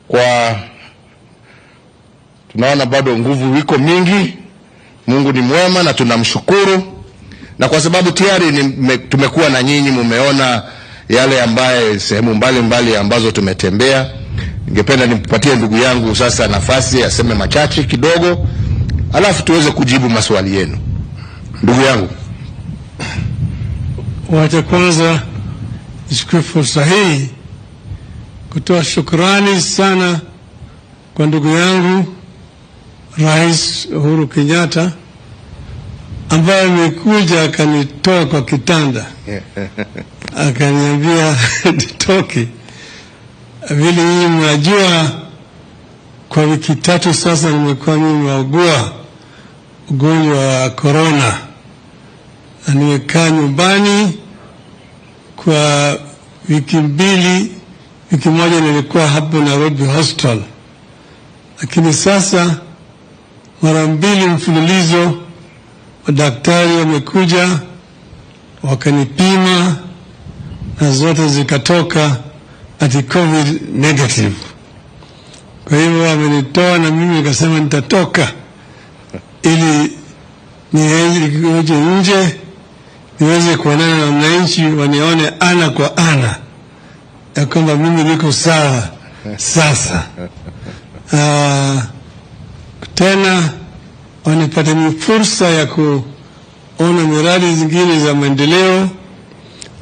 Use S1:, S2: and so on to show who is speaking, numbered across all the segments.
S1: Kwa tunaona bado nguvu iko mingi. Mungu ni mwema na tunamshukuru, na kwa sababu tayari tumekuwa na nyinyi, mumeona yale ambaye sehemu mbalimbali ambazo tumetembea. Ningependa nimpatie ndugu yangu sasa nafasi aseme machache kidogo, alafu tuweze kujibu maswali yenu. Ndugu yangu.
S2: Wacha kwanza nichukue fursa hii kutoa shukrani sana kwa ndugu yangu Rais Uhuru Kenyatta ambaye amekuja akanitoa kwa kitanda, akaniambia nitoke. Vile nyinyi mnajua, kwa wiki 3 sasa nimekuwa mimi naugua ugonjwa wa corona na nimekaa nyumbani kwa wiki 2. Wiki moja nilikuwa hapo Nairobi Hospital, lakini sasa mara 2 mfululizo madaktari wamekuja wakanipima na zote zikatoka ati COVID negative. Kwa hivyo wamenitoa na mimi nikasema nitatoka ili nije nje niweze kuonana na wananchi, wanione ana kwa ana ya kwamba mimi niko sawa sasa. Tena wanipate ni fursa ya kuona miradi zingine za maendeleo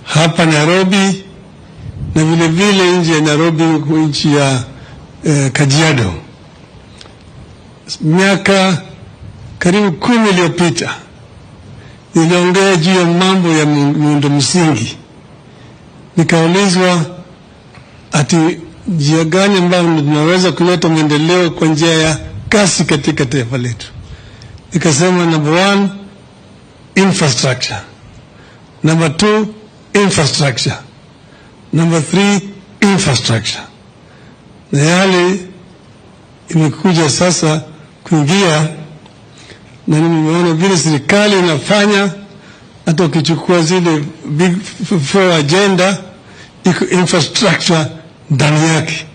S2: hapa Nairobi na vile vile nje ya Nairobi, huko nchi ya Kajiado. Miaka karibu 10 iliyopita niliongea juu ya mambo ya miundo msingi, nikaulizwa ati njia gani ambayo tunaweza kuleta maendeleo kwa njia ya kasi katika taifa letu. Nikasema number 1, infrastructure. Number 2, infrastructure. Number 3, infrastructure. Na yale imekuja sasa kuingia, na nimeona vile serikali inafanya, hata ukichukua zile big 4 agenda, iko infrastructure ndani yake,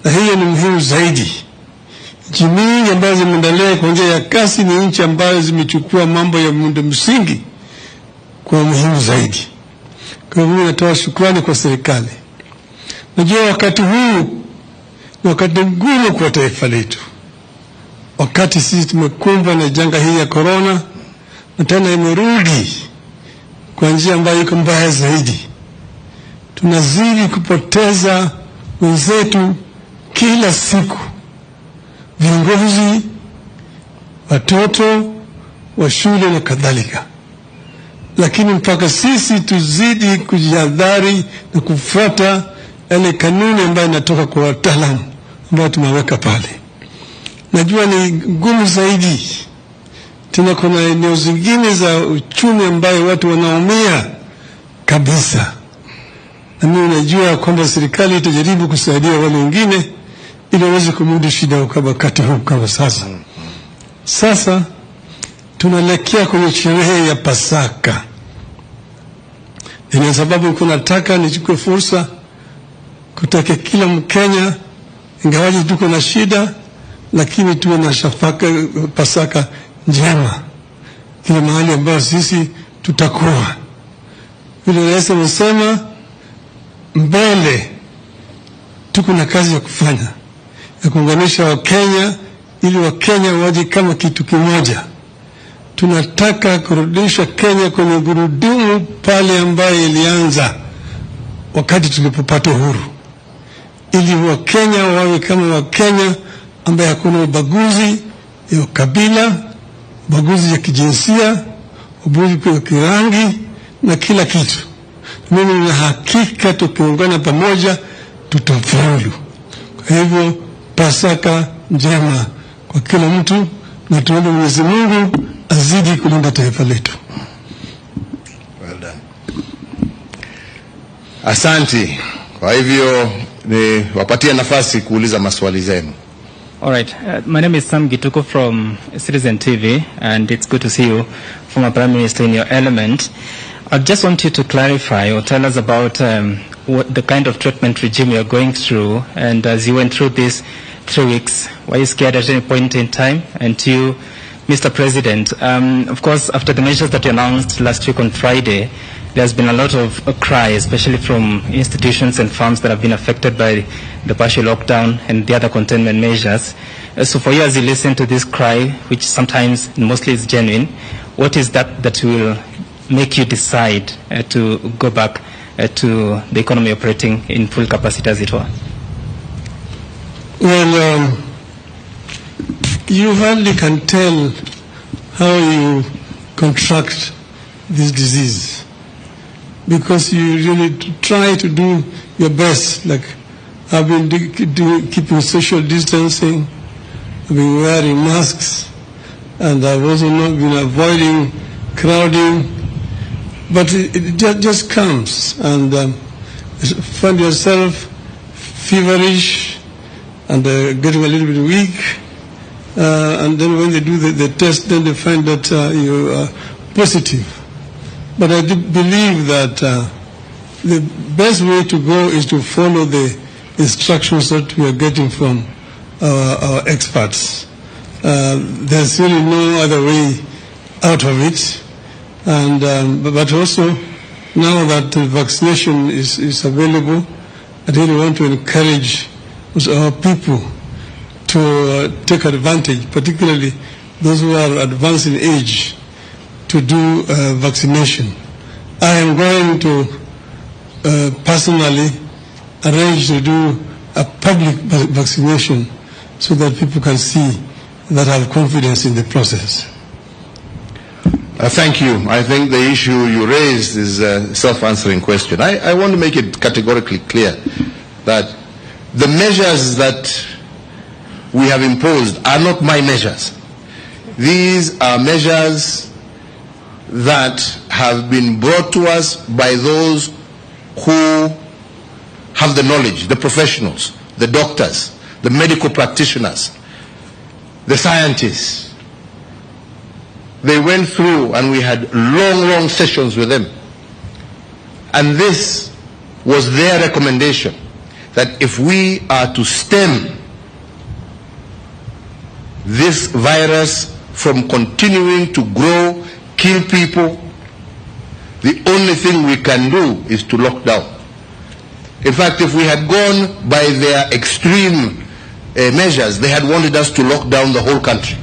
S2: na hiyo ni muhimu zaidi. Nchi mingi ambazo zimeendelea kwa njia ya kasi ni nchi ambazo zimechukua mambo ya miundo msingi kwa muhimu zaidi. Kwa hivyo mimi natoa shukrani kwa serikali. Najua wakati huu ni wakati mgumu kwa taifa letu, wakati sisi tumekumbwa na janga hii ya corona, na tena imerudi kwa njia ambayo iko mbaya zaidi. Tunazidi kupoteza wenzetu kila siku, viongozi, watoto wa shule na kadhalika. Lakini mpaka sisi tuzidi kujihadhari na kufuata yale kanuni ambayo inatoka kwa wataalamu ambao tumeweka pale. Najua ni ngumu zaidi, tena kuna eneo zingine za uchumi ambayo watu wanaumia kabisa, na mimi najua kwamba serikali itajaribu kusaidia wale wengine ili waweze kumudu shida kwa wakati huu kama sasa. Sasa tunaelekea kwenye sherehe ya Pasaka. Nina sababu kunataka nichukue fursa kutaka kila Mkenya, ingawaje tuko na shida, lakini tuwe na Pasaka njema kila mahali ambayo sisi tutakuwa. Vile Rais amesema, mbele tuko na kazi ya kufanya ya kuunganisha Wakenya ili Wakenya waje kama kitu kimoja. Tunataka kurudisha Kenya kwenye gurudumu pale ambayo ilianza wakati tulipopata uhuru, ili Wakenya wawe kama Wakenya ambaye hakuna ubaguzi ya kabila, ubaguzi ya kijinsia, ubaguzi ya kirangi na kila kitu. Mimi nina hakika tukiungana pamoja tutafaulu. Kwa hivyo Pasaka njema kwa kila mtu, na tuombe Mwenyezi Mungu azidi kulinda taifa letu.
S1: Well done. Asante. Kwa hivyo ni wapatie nafasi kuuliza maswali zenu.
S3: All right. My name is Sam Gituko from Citizen TV, and it's good to see you, former Prime Minister, in your element. I just want you to clarify or tell us about what the kind of treatment regime you are going through, and as you went through these 3 weeks, were you scared at any point in time? And to you, Mr. President, of course, after the measures that you announced last week on Friday, there's been a lot of cry, especially from institutions and firms that have been affected by the partial lockdown and the other containment measures. So for you, as you listen to this cry, which sometimes mostly is genuine, what is that that will make you decide to go back to the economy operating in full capacity, as it were?
S2: Well, you hardly can tell how you contract this disease, because you really try to do your best. Like, I've been keeping social distancing, I've been wearing masks, and I've also not been avoiding crowding. But it just comes, and find yourself feverish and getting a little bit weak. And then when they do the test, then they find that you are positive. But I do believe that the best way to go is to follow the instructions that we are getting from our experts. There's really no other way out of it. And but also, now that the vaccination is available, I really want to encourage our people to take advantage, particularly those who are advanced in age, to do vaccination. I am going to personally arrange to do a public vaccination so that people can see that I have confidence in the process.
S1: Thank you. I think the issue you raised is a self-answering question. I want to make it categorically clear that the measures that we have imposed are not my measures. These are measures that have been brought to us by those who have the knowledge, the professionals, the doctors, the medical practitioners, the scientists. They went through, and we had long, long sessions with them. And this was their recommendation, that if we are to stem this virus from continuing to grow, kill people, the only thing we can do is to lock down. In fact, if we had gone by their extreme measures, they had wanted us to lock down the whole country.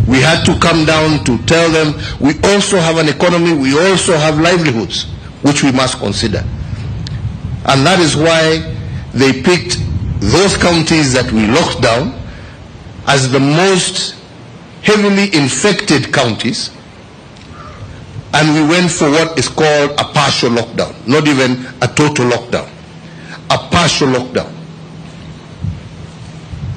S1: We had to come down to tell them we also have an economy, we also have livelihoods, which we must consider. And that is why they picked those counties that we locked down as the most heavily infected counties, and we went for what is called a partial lockdown, not even a total lockdown, a partial lockdown.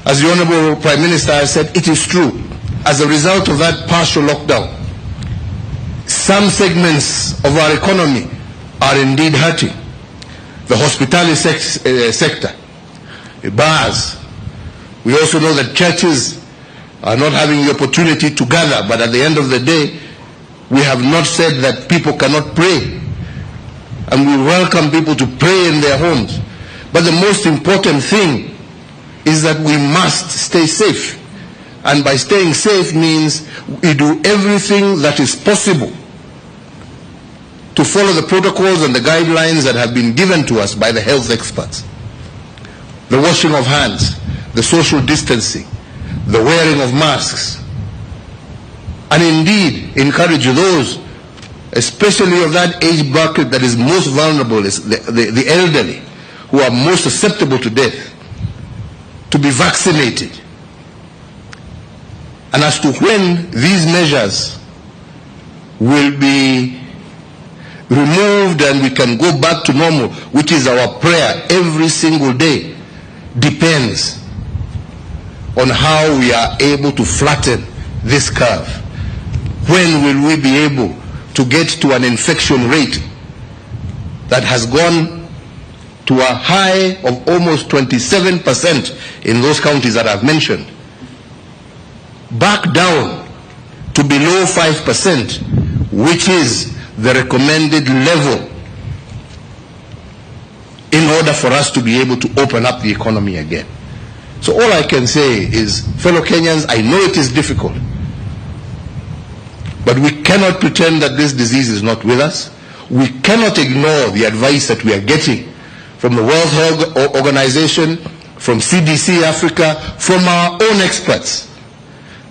S1: As the Honorable Prime Minister has said, it is true. As a result of that partial lockdown, some segments of our economy are indeed hurting. The hospitality sector, the bars. We also know that churches are not having the opportunity to gather, but at the end of the day, we have not said that people cannot pray. And we welcome people to pray in their homes. But the most important thing is that we must stay safe. And by staying safe means we do everything that is possible to follow the protocols and the guidelines that have been given to us by the health experts. The washing of hands, the social distancing, the wearing of masks, and indeed encourage those, especially of that age bracket that is most vulnerable, is the elderly, who are most susceptible to death, to be vaccinated. And as to when these measures will be removed and we can go back to normal, which is our prayer every single day, depends on how we are able to flatten this curve. When will we be able to get to an infection rate that has gone to a high of almost 27% in those counties that I've mentioned, back down to below 5%, which is the recommended level in order for us to be able to open up the economy again. So all I can say is, fellow Kenyans, I know it is difficult, but we cannot pretend that this disease is not with us. We cannot ignore the advice that we are getting from the World Health Organization, from CDC Africa, from our own experts,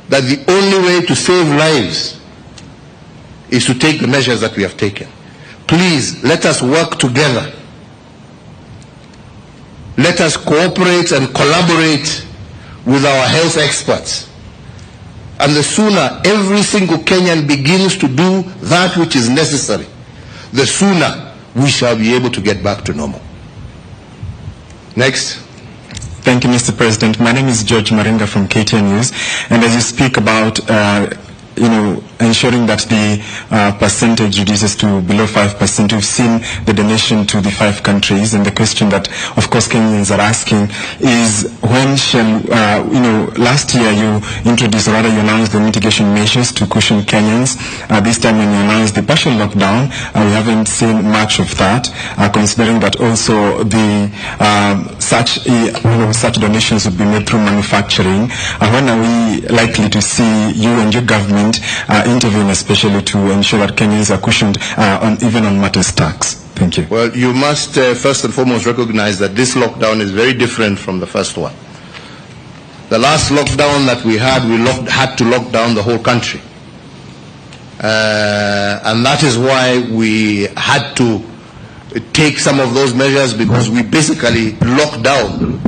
S1: that the only way to save lives is to take the measures that we have taken. Please, let us work together. Let us cooperate and collaborate with our health experts. And the sooner every single Kenyan begins to do that which is necessary, the sooner we shall be able to get back to normal. Next.
S4: Thank you, Mr. President. My name is George Maringa from KTN News. And as you speak about ensuring that the percentage reduces to below 5%, we've seen the donation to the 5 countries, and the question that, of course, Kenyans are asking is when shall, last year you introduced, or rather you announced the mitigation measures to cushion Kenyans. This time when you announced the partial lockdown, we haven't seen much of that, considering that also the such donations would be made through manufacturing. When are we likely to see you and your government intervene, especially to ensure that Kenyans are cushioned even on matters tax? Thank you.
S1: Well, you must first and foremost recognize that this lockdown is very different from the first one. The last lockdown that we had, we had to lock down the whole country. And that is why we had to take some of those measures, because we basically locked down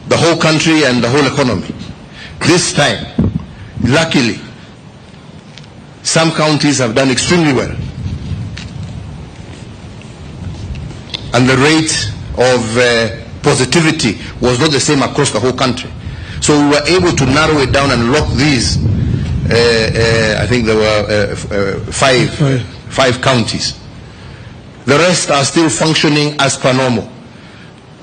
S1: the whole country and the whole economy. This time, luckily, some counties have done extremely well. And the rate of positivity was not the same across the whole country. So we were able to narrow it down and lock these, I think there were five counties. The rest are still functioning as per normal.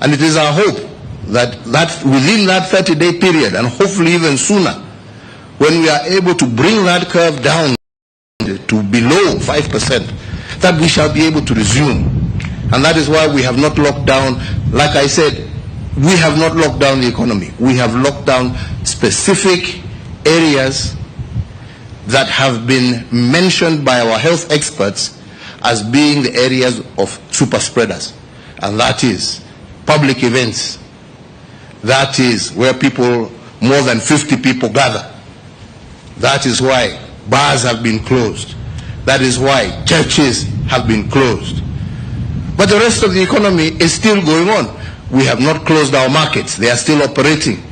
S1: And it is our hope that within that 30-day period, and hopefully even sooner, when we are able to bring that curve down to below 5%, that we shall be able to resume. And that is why we have not locked down. Like I said, we have not locked down the economy. We have locked down specific areas that have been mentioned by our health experts as being the areas of super spreaders. And that is public events. That is where people, more than 50 people gather. That is why bars have been closed. That is why churches have been closed. But the rest of the economy is still going on. We have not closed our markets. They are still operating,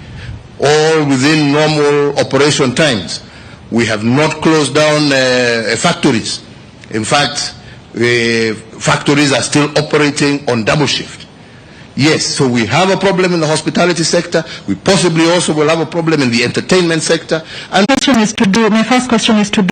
S1: all within normal operation times. We have not closed down factories. In fact, factories are still operating on double shift. Yes, so we have a problem in the hospitality sector. We possibly also will have a problem in the entertainment sector. And
S5: my first question is to do.